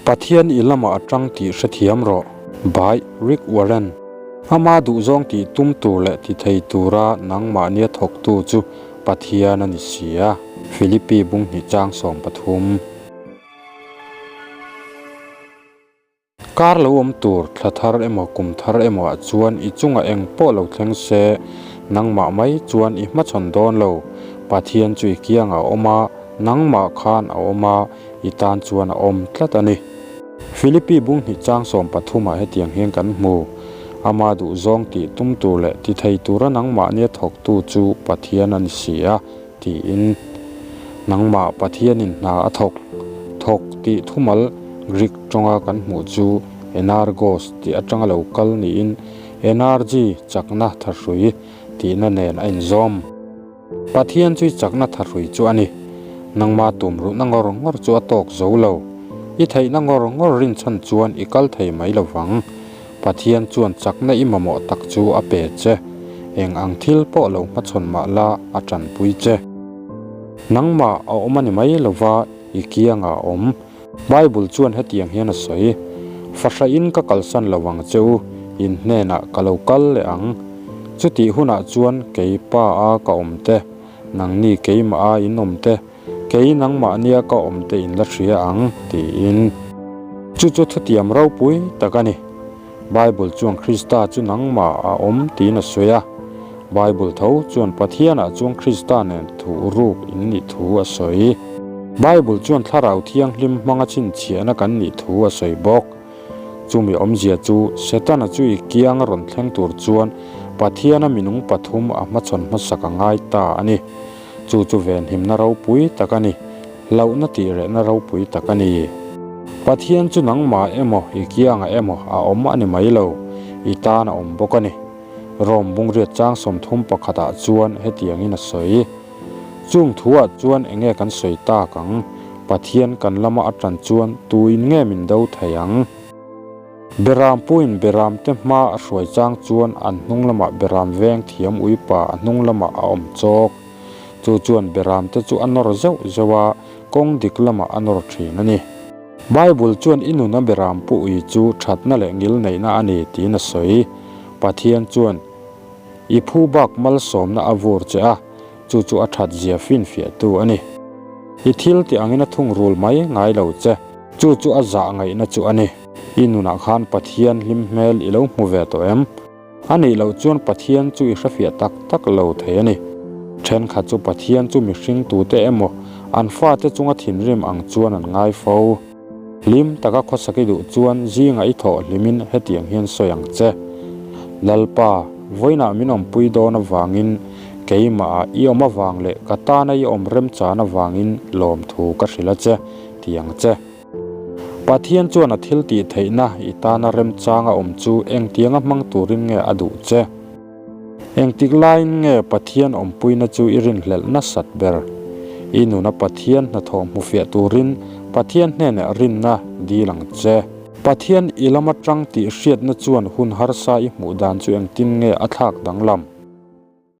Pathian i lamah a tang tih hrethiam rawh. By Rick Warren. Ama duhzawng tih tum tur leh ti thei tura nangmahnia thawktu chu Pathian a ni si a. Philippi bunghnih chang 13. Kar lo awm tur thla thar emaw kum thar emaw ah chuan i chungah eng pawh lo thleng se, nangmah mai chuan i hmachhawn dawn lo. Pathian chu i kiangah a awm a, nangmah khan a awm a, i tan chuan a awm tlat a ni. Philippi bunghnih chang 13 ah hetiang hian kan hmu, Ama duhzawng tih tum tur leh ti thei tura nangmahnia thawktu chu Pathian a ni si a, tiin. Nangmah Pathianin hna a thawk, thawk tih thumal Greek tawnga kan hmuh chu enargos tih atanga lo kal niin energy, chakna, thahrui tihna nen a inzawm. Pathian chu i chakna thahrui chu a ni. Nangmah tumruhna ngawr ngawr chu a tawk zo lo. I theihna ngawr ngawr rinchhan chuan i kal thei mai lo vang. Pathian chuan chakna i mamawh tak chu a pe che. Eng ang thil pawh lo hmachhawn mah la a tanpui che. Nangmah a awm a ni mai lova i kiangah a awm. Bible chuan hetiang hian a sawi, Fahrahin ka kalsan lo ang che u, in hnenah ka lo kal leh ang. Chutih hunah chuan kei Pa a ka awm te, nangni keimah a in awm te, Kei nangmahnia ka awm te in la hria ang, tiin. Chu chu thutiam ropui tak a ni. Bible chuan Krista chu nangmah a awm tiin a sawi a. Bible tho chuan Pathianah chuan Krista nen thu ruk in nih thu a sawi. Bible chuan Thlarau Thianghlim hmanga chhinchhiahna kan nih thu a sawi bawk. Chumi awmzia chu Setana chu i kiang a rawn thleng tur chuan Pathiana minung pathum a hmachhawn hmasak a ngai ta a ni. Chu chu venhimna ropui tak a ni, hlauhna tih rehna ropui tak a ni. Pathian chu nangmah emaw i kiangah emaw a awm a ni mai lo, i tan a awm bawk a ni. Rom bungriat chang 30 pakhatah chuan hetiangin a sawi, Chung thuah chuan enge kan sawi tak ang? Pathian kan lama a tan chuan tuin nge min do thei ang? Beram puin beram te hma a hruai chang chuan an hnung lamah beram veng thiam uipa a hnung lamah a awm chawk. Chu chuan beram te chu a nawr zeuh zeuh a, kawng dik lamah a nawr thin a ni. Bible chuan i nuna beram pu ui chu thatna leh ngil neihna a ni tiin a sawi. Pathian chuan i phu bak malsawmna a vur che a, chu chu a that zia finfiahtu a ni. I thil tih angin a thungrul mai ngai lo che. Chu chu a zah ngaihna chu a ni. I nunah khan Pathian hlim hmel i lo hmu ve tawh em? A nih loh chuan Pathian chu i hrefiah tak tak lo thei a ni. Thenkhat chu Pathian chu mihring tute emaw an fate chunga thinrim ang chuan an ngai fo. Hlim taka khawsak i duh chuan zingah i thawh hlimin hetiang hian sawi ang che. Lalpa, vawiinah min awmpui dawn avangin keimahah i awm avang leh ka tana i awm remchan avangin lawmthu ka hrilh a che. Ti ang che. Pathian chuan a thil tih theihna i tana remchanga awm chu engtianga hmang turin nge a duh che? Engtik laiin nge Pathian awmpuina chu i rinhlelh nasat ber? I nuna Pathian hnathawh hmufiah turin Pathian hnenah rinna dil ang che. Pathian i lam atang tih hriatna chuan hun harsa i hmuh dan chu engtin nge a thlak danglam?